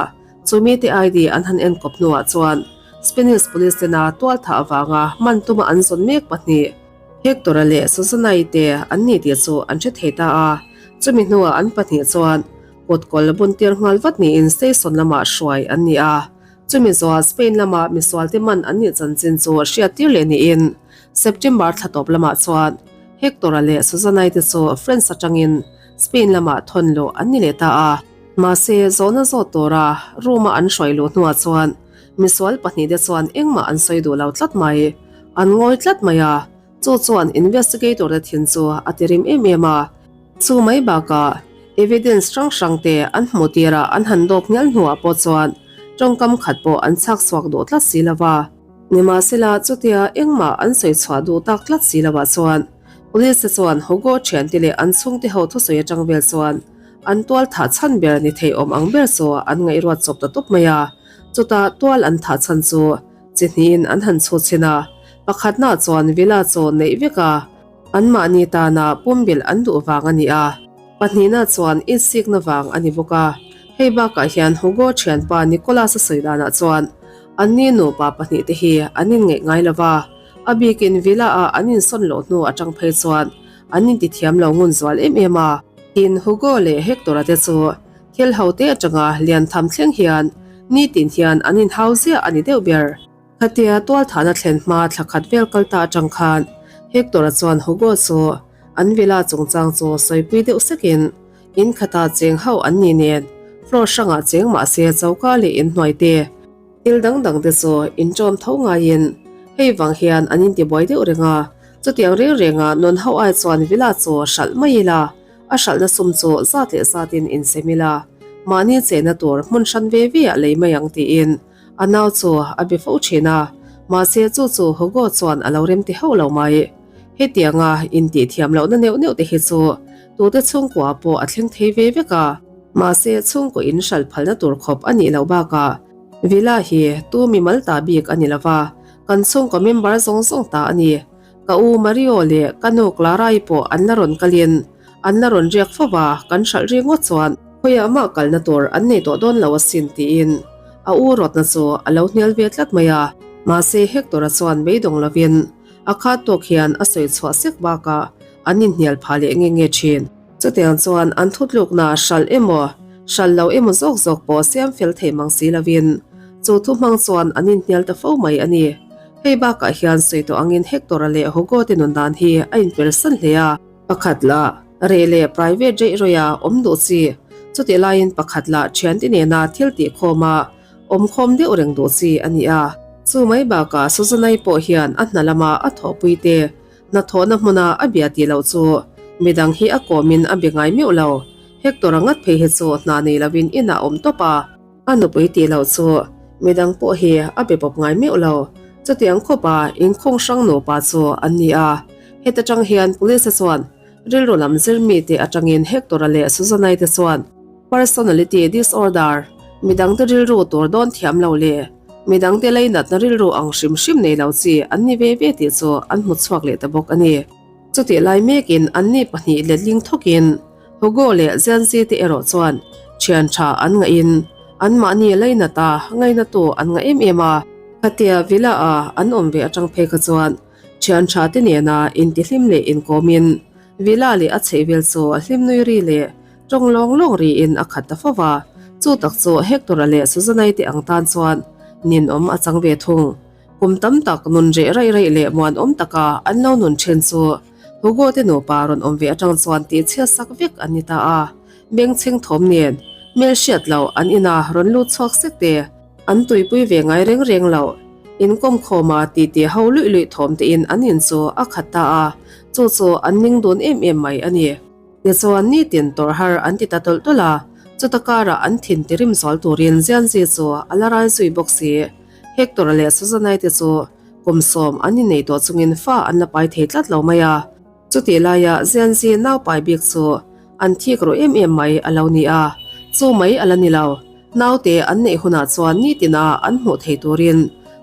chumite ID an han enkawp hnuah chuan Spanish Police tena tualthah avanga hman tuma an zawn mek pahnih Hector-a leh Susana-i te an ni tih chu an hre thei ta a. Chumi hnuah an pahnih chuan kutkawl buntir nghal vat niin station lamah hruai an ni a. Chumi zawhah Spain lama misualte man an nih chanchin chu hriattir leh niin September thla tawp lamah chuan Hector-a leh Susanna-i te chu France atangin Spain lamah thawn luh an ni leh ta a. Mahse, zawhna zawt tura room-a an hruai luh hnuah chuan misual pahnihte chuan engmah an sawi duh lo tlat mai. An ngawi tlat mai a, chu chuan investigator-te thin chu a ti rim em em a. Chu mai bakah evidence hrang hrang te an hmuh tirah an han dawp ngial hnuah pawh chuan tawngkam khat pawh an chhak chhuak duh tlat si lo va. Nimahsela chutia engmah an sawi chhuah duh tak tlat si loah chuan police te chuan Hugo thiante leh an chhungte ho thusawi atang vel chuan an tual thah chhan ber ni thei awm ang ber chu an ngaihruat chawp ta tawp mai a. Chutah tual an thah chhan chu chi hnihin an han chhut chhin a, pakhatna chuan villa chu neih vek a, Anmahni tana pumbilh an duh vang a ni a, pahnihna chuan insikna vang a ni bawk a. Hei bakah hian Hugo thianpa Nicholas-a sawi danah chuan anni nupa pahnihte hi an inngeih ngai lo va, a bikin villa-a an insawn loh hnu atang phei chuan an intithiam lo ngun zual em em a. Tin, Hugo leh Hector-a te chu thil ho te atanga lian tham thleng hian nitin hian an inhau ziah a ni deuh ber. Khatia tualthahna thlen hma thla khat vel kal ta atang khan Hector-a chuan Hugo chu an villa chungchang chu sawipui deuh sekin in khatah cheng ho an ni nen floor hrangah cheng mahse choka leh inhnuai te thil dang dang te chu inṭawm tho ngaiin hei vang hian an intibuai deuh reng a, chutiang reng renga nun ho ai chuan villa chu hralh mai ila a hralhna sum chu zat leh zatin insem ila mahni chenna tur hmun hran ve ve ah lei mai ang tiin A nau chu a be fo thin a, mahse chu chu Hugo chuan a lo rem ti hauh lo mai. Hetianga intih thiam lohna neuh neuh te hi chu tute chhungkua pawh a thleng thei ve vek a, mahse chhungkaw in hral phalna tur khawp a nih loh bakah Villa hi tu mimal ta bik a ni lova, kan chhungkaw member zawng zawng ta a ni. Ka u Mario leh ka nu Clara-i pawh an la rawn kalin an la rawn riak fo va, kan hralh ri ngawt chuan khawiah mah kalna tur an nei tawh dawn lo asin tiin a u rawtna chu a lo hnial ve tlat mai a. Mahse Hector-a chuan beidawng lovin a khat tawk hian a sawi chhuah sek bakah an inhnial phah leh nge nge thin. Chutiang chuan an thutlukna hralh emaw hralh lo emaw zawk zawk pawh siam fel thei mang si lovin chu thu hmang chuan an inhnial ta fo mai a ni. Hei bakah hian sawi tawh angin Hector-a leh Hugo te nun dan hi a inpersan hle a. Pakhat lah reh leh private reih rawih a awm duh chi, chutih laiin pakhat lah thiante nena thil tih khawma awm khawm deuh reng duh chi a ni a. Chu mai bakah Susanna-i pawh hian a hna lama a thawhpui te hnathawhna hmuna a bia tih loh chu midang hi a kawmin a be ngai meuh lo. Hector-a ngat phei hi chu hna nei lovin inah a awm tawp a. A nupui tih loh chu midang pawh hi a be pawp ngai meuh lo. Chutiang khawpa inkhawng hrang nupa chu an ni a. Heta tang hian police te chuan rilru lam zir mite atangin Hector-a leh Susanna-i te chuan personality disorder, midangte rilru tur dawn thiam lo leh midangte leinatna rilru ang hrim hrim nei lo chi an ni ve ve tih chu an hmu chhuak leh ta bawk a ni. Chutih lai mekin anni pahnih letling thawkin Hugo leh Zenzi te erawh chuan thian tha an ngaih in anmahni lainat a ngainatu an ngah em em a. Khatia villa a an awm ve atang phei kha chuan thian tha te nena intihlim leh inkawm in villa leh a chhehvel chu hlim nui ri leh tawng lawng lawng ri in a khat ta fo va. Chu tak chu Hector-a leh Susanna-i te ang tan chuan ninawm a chang ve thung. Kum tam tak nun reh raih raih leh muanawm taka an lo nun then chu Hugo te nupa rawn awm ve atang chuan tihchhiat sak vek an ni ta a. Bengchheng thawm nen hmel hriat loh an ina rawn lut chhuak sek te an tuipui ve ngai reng reng loh. Inkawm khawma titi ho luih luih thawm tein an in chu a khat ta a, chu chu an ning dun em em mai a ni. Tichuan nitin tawrh har an ti ta tawlh tawlh a, chuta karah an thin ti rim zual turin Zianzi chu a la rai zui bawk si. Hector-a leh Susanna-i te chu kum sawm an innei tawh chungin fa an la pai thei tlat lo mai a. Chutih laia Zianzi nau pai bik chu an thik ru em em mai a lo ni a, chu mai a la ni lo. Naute an neih hunah chuan nitina an hmuh thei turin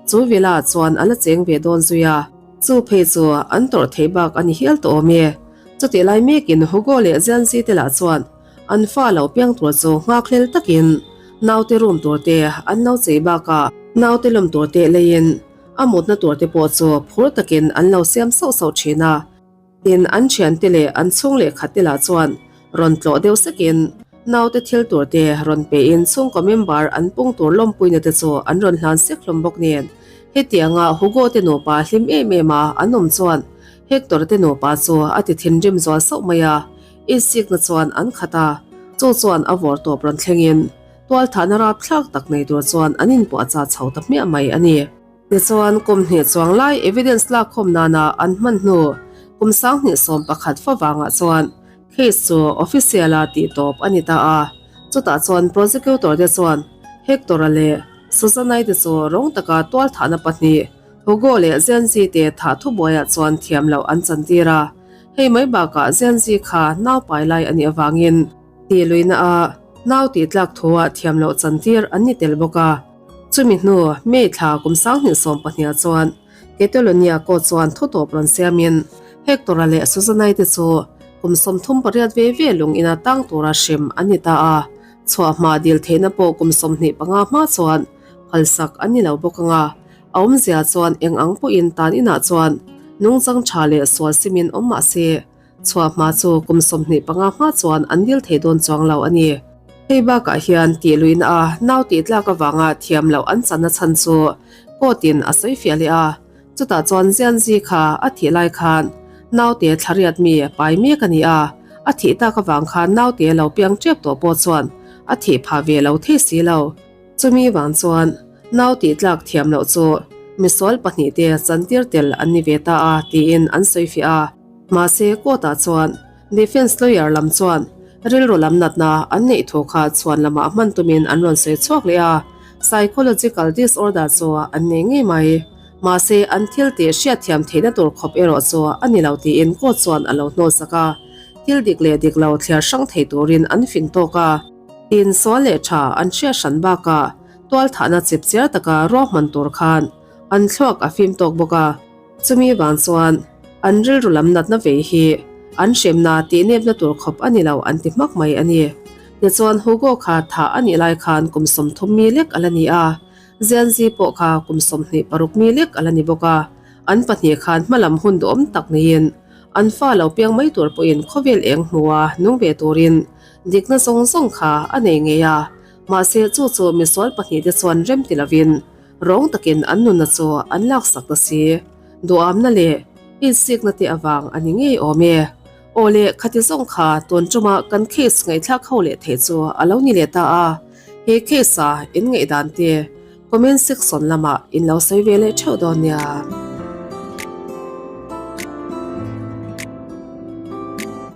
chu villa chuan a la cheng ve dawn zui a. Chu phei chu an tawrh theih bak a ni hial tawh awm e. Chutih lai mekin Hugo leh Zianzi te lah chuan an fa lo piang tur chu nghakhlel takin naute room tur te an lo chei bakah naute lawm tur te leiin a mutna tur te pawh chu phur takin an lo siam sauh sauh thin a. Tin, an thiante leh an chhung leh khat te lah chuan rawn tlawh deuh sekin naute thil tur te rawn pein chhungkaw member an pung tur lawmpuina te chu an rawn hlan sek hlawm bawk nen. Hetianga Hugo te nupa hlim em em a an awm chuan Hector te nupa chu a ti thinrim zual sauh mai a, insikna chuan an khat a, chu chuan a vawr tawp rawn thlengin tualthahna rapthlak tak nei tur chuan an inpuahchah chho ta hmiah mai a ni. Tichuan, kum hnih chuang lai evidence lakkhawm nana an hman hnu kum 2011 favangah chuan case chu official-a tihtawp a ni ta a. Chutah chuan prosecutor te chuan Hector-a leh Susanna-i te chu rawng taka tualthahna pahnih Hugo leh Zenzi te thah thubuaiah chuan thiam loh an chantir a. Hei mai bakah Zenzi kha nau pai lai a nih avangin tih luihna a nau tih tlak thuah thiam loh chantir an ni tel bawk a. Chumi hnu May thla kum 2012 chuan Catalonia court chuan thu tawp rawn siamin Hector-a leh Susanna-i te chu kum 38 ve ve lung ina tang tura hrem an ni ta a. Chhuah hma dil theihna pawh kum 25 hma chuan phalsak an ni lo bawk ang a, a awmzia chuan eng ang pawhin tan inah chuan nungchang tha leh sual simin awm mah se, chhuah hma chu kum 25 hma chuan an dil thei dawn chuang lo a ni. Hei bakah hian tih luihna a nau tih tlak avanga thiam loh an channa chhan chu court in a sawi fiah leh a, chutah chuan Zianzi kha a thih lai khan naute thlariat mi pai mek a ni a, a thih tak avang khan naute lo piang tep tawh pawh chuan a thih phah ve lo thei si lo. Chumi vang chuan nau tih tlak thiam loh chu misual pahnihte chantir tel an ni ve ta a tiin an sawi fiah a. Mahse court-ah chuan defence lawyer lam chuan rilru lam natna an neih thu kha chhuan lamah hman tumin an rawn sawi chhuak leh a, psychological disorder chu an nei ngei mai. Mahse an thil tih hriatthiam theihna tur khawp erawh chu a ni lo tiin court chuan a lo hnawlsak a, thil dik leh dik lo thliar hrang thei turin an fing tawk a. Tin, sual leh tha an hriat hran bakah tualthahna chip chiar taka ruahman tur khan an thluak a fim tawk bawk a. Chumi vang chuan an rilru lam natna vei hi an hremna tih nepna tur khawp a ni lo an ti hmak mai a ni. Tichuan Hugo kha thah a nih lai khan kum 30 mi lek a la ni a, Zianzi pawh kha kum 26 mi lek a la ni bawk a. An pahnih khan hmalam hun duhawm tak neiin an fa lo piang mai tur pawhin khawvel eng hmua nung ve turin Dikna zawng zawng kha a nei ngei a, mahse chu chu misual pahnihte chuan rem ti lovin rawng takin an nunna chu an laksak ta si. Duhamna leh insikna te avang a ni ngei awm e. Aw le, khati zawng kha tun tuma kan case ngaihthlak ho leh theih chu a lo ni leh ta a, he case-a in ngaihdan te comment section lamah in lo sawi ve leh theuh dawn nia.